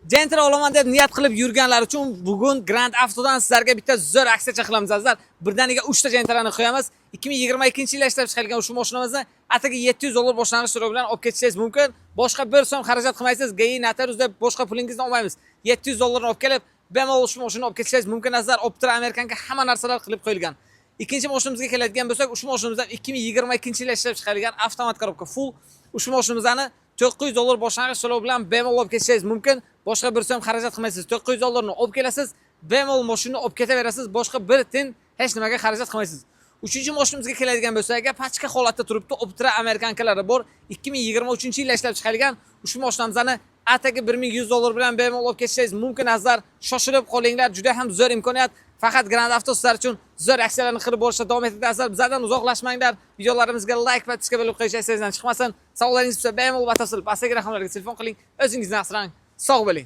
Gentra olaman deb niyat qilib yurganlar uchun bugun Grand Avtodan sizlarga bitta zo'r aksiya qilamiz, azizlar. Birdaniga 3 ta Gentrani qo'yamiz. 2022-yilda ishlab chiqarilgan ushbu mashinamizni atigi 700 dollar boshlang'ich to'lov bilan olib ketishingiz mumkin. Boshqa bir so'm xarajat qilmaysiz. GAI, notarius deb boshqa pulingizni olmaymiz. 700 dollarni olib kelib, bemalol ushbu mashinani olib ketishingiz mumkin, azizlar. Optra, американка, hamma narsalar qilib qo'yilgan. Ikkinchi mashinamizga keladigan bo'lsak, ushbu mashinamizdan 2022-yilda ishlab chiqarilgan avtomat коробка full. Ushbu mashinamizni 900 dollar boshlang'ich to'lov bilan bemalol olib ketishingiz mumkin. Boshqa bir so'm xarajat qilmaysiz. 900 dollarni olib kelasiz, bemalol mashinani olib ketaverasiz. Boshqa bir tiyin hech nimaga xarajat qilmaysiz. Uchinchi mashinamizga keladigan bo'lsak, aka, пачка holatda turibdi. Optra, американка lari bor. 2023-yilda ishlab chiqarilgan ushbu mashinamizni atigi 1100 dollar bilan bemalol olib ketishingiz mumkin, azizlar. Shoshilib qolinglar, juda ham zo'r imkoniyat. Faqat Grand Avto sizlar uchun zo'r aksiyalarni qilib borishda davom etadi, azizlar. Bizlardan uzoqlashmanglar. Videolarimizga like va подписка bo'lib qo'yish esingizdan chiqmasin. Savollaringiz bo'lsa, bemalol batafsil pastdagi raqamlarga telefon qiling. O'zingizni asrang. Sog' bo'ling.